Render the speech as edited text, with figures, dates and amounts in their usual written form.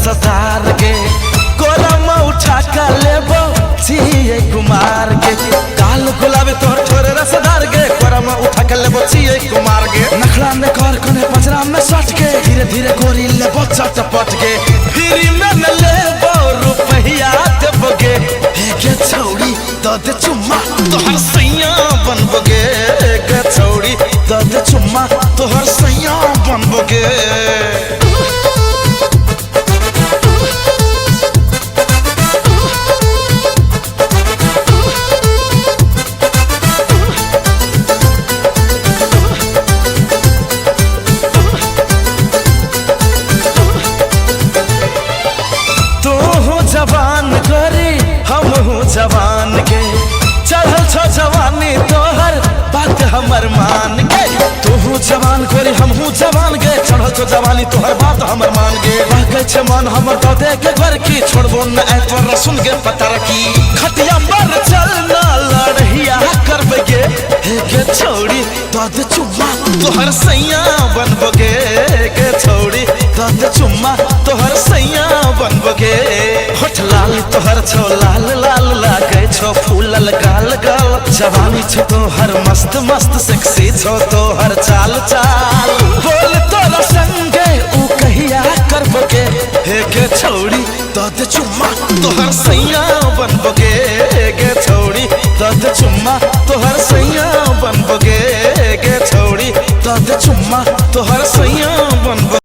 रसदार गे, कोरम उठा के लेबो छियै कुमार गे। गाल गुलाबी तोहर ठोर रसदार गे, कोरम उठा के लेबो छियै कुमार गे। नखरा ने कर कोने पचरा में सट के, धीरे धीरे गोरी लेबो चटपट गे। फ्री में न लेबो रुपैया देबो गे, हे गे छौड़ी दऽ दे चुम्मा तोहर सैया बनबो गे। गे छौड़ी दऽ दे चुम्मा तोहर सैया बनबो गे। तू हो जवान गोरी हम हो जवान गे, चढ़ल छो जवानी तोहर बात हमर मान गे। तू हो जवान गोरी हम हो जवान गे, चढ़ल छो जवानी तोहर बात हमर मान गे। बहकै छै मन हमर दऽ दे के घर की, छोड़बो न ऐ तोरा सुन गे पता रखी। खटिया पर चल ना लड़हिया करबै गे, हे गे छौड़ी दऽ दे चुम्मा तोहर सैया बनबो गे। गे छौड़ी दऽ दे चुम्मा तोहर सैया बनबो गे। होठ लाल तोहर छौ लाल लाल लागै छौ फूलल गाल गाल, जवानी छौ तोहर मस्त मस्त सेक्सी छौ तोहर चाल चाल। बोल तोरा संगे ऊ कहिया करबो गे, हे गे छौड़ी दऽ दे चुम्मा तोहर सैया बनबो गे। गे छौड़ी दऽ दे चुम्मा तोहर सैया बनबो गे। गे छौड़ी दऽ दे चुम्मा तोहर सैया बनबो।